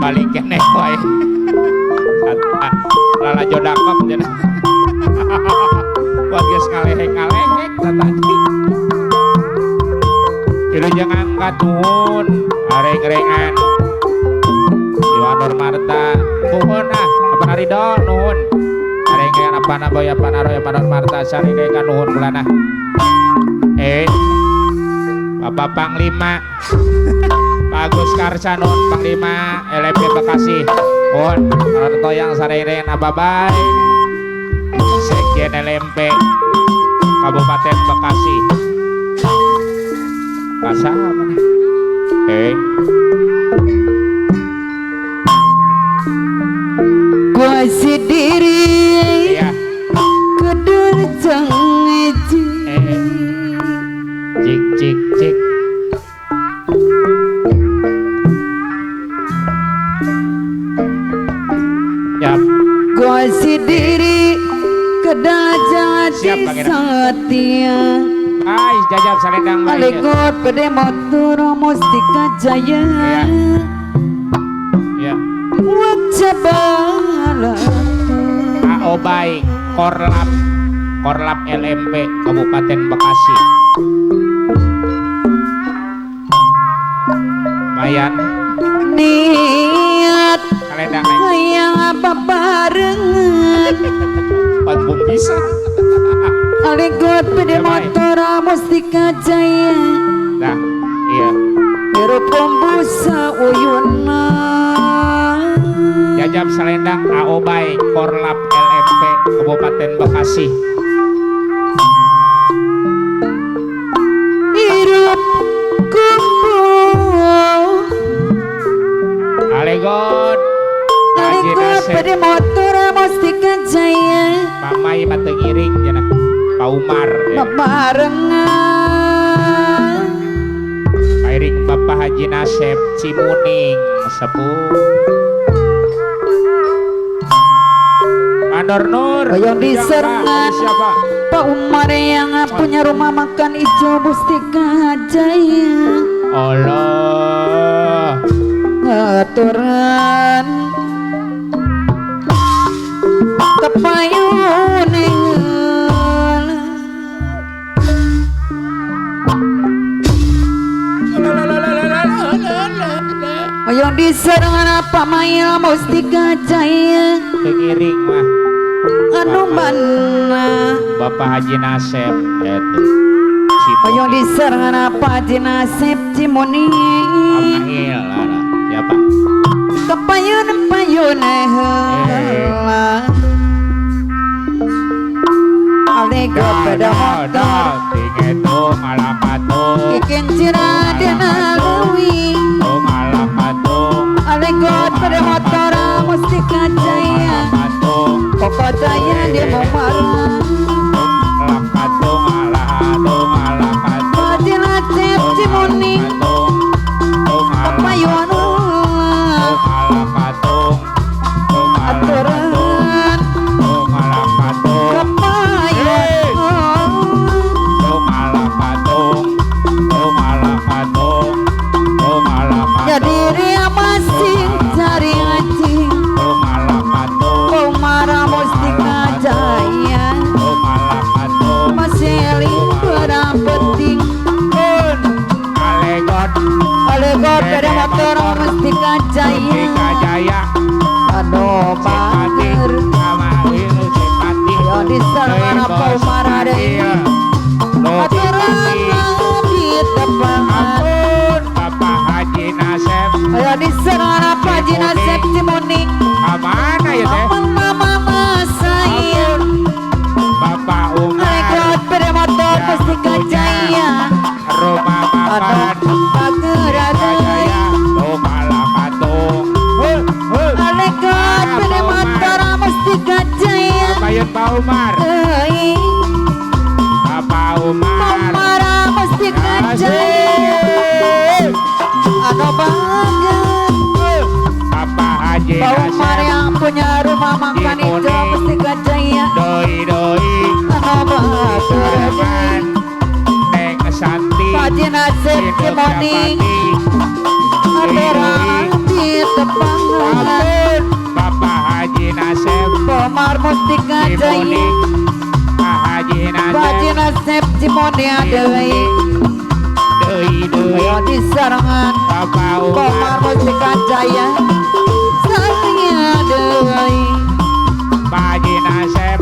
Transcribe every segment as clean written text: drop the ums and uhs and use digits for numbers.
Balik keneh wae. Lalajo dakep cenah. Buat geus ngalehek-ngalehek tadi. Wilujeng angkat nuhun areng-rengan. Iwan Nur Marta nuhun ah apa ridho nuhun. Areng-rengan apa naboy apa naroy apa Nur Marta sarengan nuhun kulana. Bapak Panglima Pak Agus Karsa nuhun Panglima LMP Bekasi. Nuhun toyang sarengan ababay. Sekjen LMP Kabupaten Bekasi. Pasah apa nih? Kuasi diri iya. Kedul jangeji Cik cik cik. Yap. Kuasi diri kedal jati setia. Ay, jajab salendang bae. Alikot pede motor Mustika Jaya. Iya. Iya. Wajabala. Aobay Korlap Korlap LMP Kabupaten Bekasi. Lumayan. Niat salendang neng. Hayang apa barengan. Panggung bisa. Alikot pede motor Mustika Jaya. Nah, iya. Hirup kombusa uyuna. Jajab Salendang Aobay Korlap LMP Kabupaten Bekasi. Hirup kumpul. Alegot. Alikot pede motor Mustika Jaya. Pamai matengiring cenah. Pak Umar ya. Barengan Pairing Bapak Haji Nasep Cimuning sepuh Mandor Nur Hoyong diserengan Pak Umar yang punya rumah makan ijo Mustika Jaya. Allah ngaturan kepayun. Hoyong diserangan apa mail Mustika Jaya. Pengiring mah anu mana Bapak Haji Nasep eta. Hoyong diserangan apa Haji Nasep Cimuning. Amail lah siapa? Kepayun payun heula. Alego pada motor tingetu ngalakatung kikin ciradena leuwih. Alekot pada motor Mustika Jaya. Koko Jaya dia mau marah. Haji Nasep Cimuning kepayuan ulah aturan kepayuan. Ya diri masing cari anjing Umara Mustika Jaya masih berang penting. Alegot pada motor Mustika Jaya. Aduh mager yo diserang apa Umara deh aturan di tepangan. Bapak Haji Nasep ayo diserang apa Haji Nasep Cimuning. Mana ya teh? Mama saya Bapak Umar Alekot pada motor Mustika Jaya. Rumah makan Jaya. Alekot pada motor Mustika Jaya. Bapak Pak Umar Bapak Umar Umar Mustika Jaya. Ano banget Bapak Haji Pak Umar yang punya rumah makan itu Mustika Jaya. Doi doi ano banget Neng Santi Pak Haji Nasep Cimuning aturan di Tepangan Bapak Haji Nasep Pomar Mustika Jaya Pak Haji Nasep Haji Nasep Cimone deui deui deui ayo di sarangan Bapak Pomar Umar Mustika Jaya saya deui Pak Haji Nasep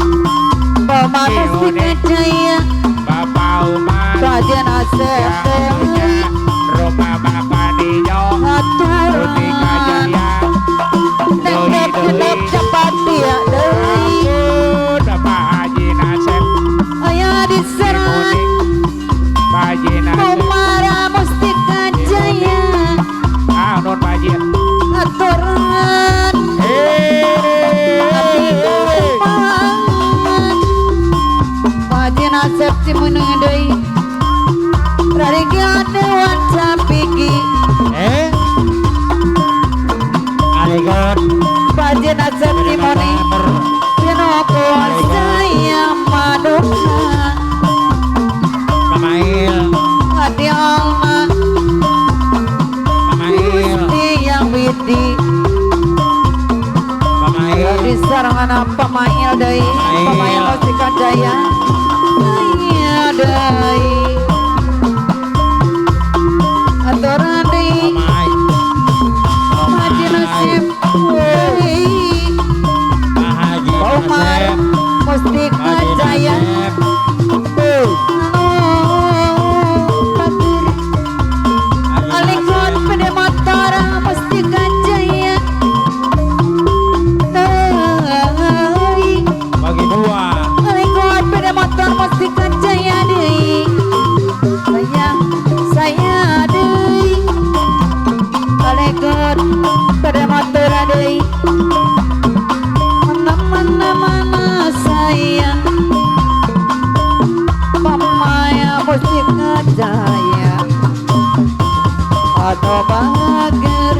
Pomar Mustika Jaya Bapak Umar Haji Nasep yang punya rumah makan hijau Mustika aturan Jaya deui nendep deui nendep capati ya deui ampun Bapak Haji Nasep aya di sarangan Cimuning Pak Haji Nasep Pomar Mustika Jaya ah nun Pak Haji aturan Haji Nasep Cimunung deui Rariga dewan capiki Aligot Haji Nasep Cimoni Pinoko saya maduka Pamail Hadi Alma Pamail Gusti yang widi Pamail di sarangan Pamail deui Pamail Mustika Jaya aya deui aturan deui Pamail Haji Nasep deui Pak Haji Umar Nasep Mustika Haji Jaya Nasep anu bager Haji Alikot Nasep pede motor Mustika Jaya deui bagi dua Alikot pede motor Mustika Jaya deui sayang saya deui Alikot pede motor deui mana mana mana sayang Pamaya Mustika Jaya atau bager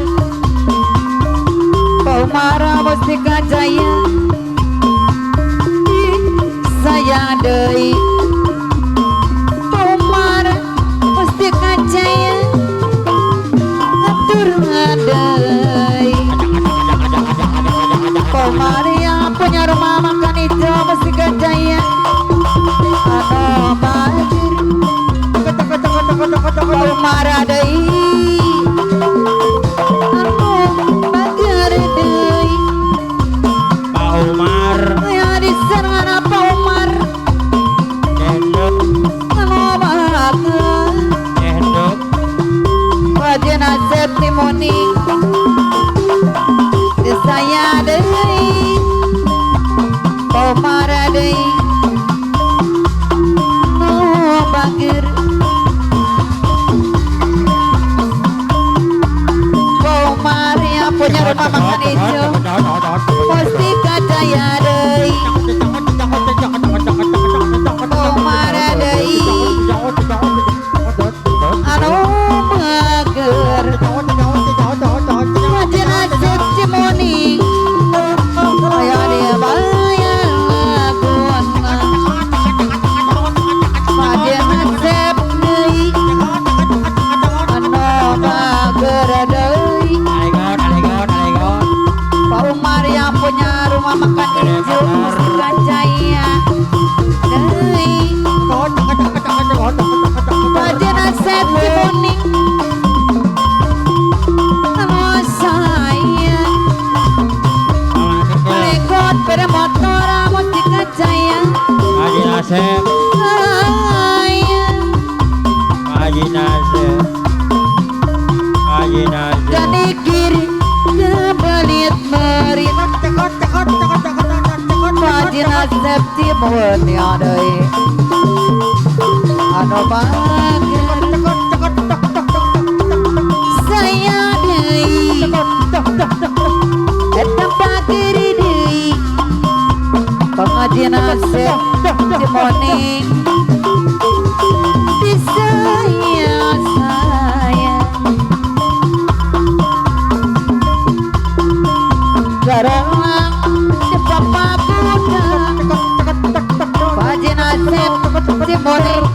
Pamara Mustika Jaya sayang deui Pamara Mustika Jaya atur deui Pamara yang punya rumah makan hijau Mustika Jaya atau bager Pamara deui anu bager deui Pak Umar aya di sarangan Pak Umar Endok anu bager Endok Haji Nasep Timoni saya deui Pomara deui nu bager Pomar yang punya rumah makan hijau Mustika Jaya deui Pomara deui anu bager Haji Nasep Cimuning aya dia bayar laguna Haji Nasep deui anu bager deui Aligot Aligot Aligot Pak Umar yang punya rumah makan hijau Mustika Jaya deui Haji Nasep Cimuning anu sayang Lekot pada motor Mustika Jaya Haji Nasep sayang Haji Nasep Haji Nasep dan ikir kebelit merit Haji Nasep Cimuning deui anu bager saya deui eta bager deui Pengajian Nasep Cimuning di saya saya Garelang di papa budak Haji Nasep Cimuning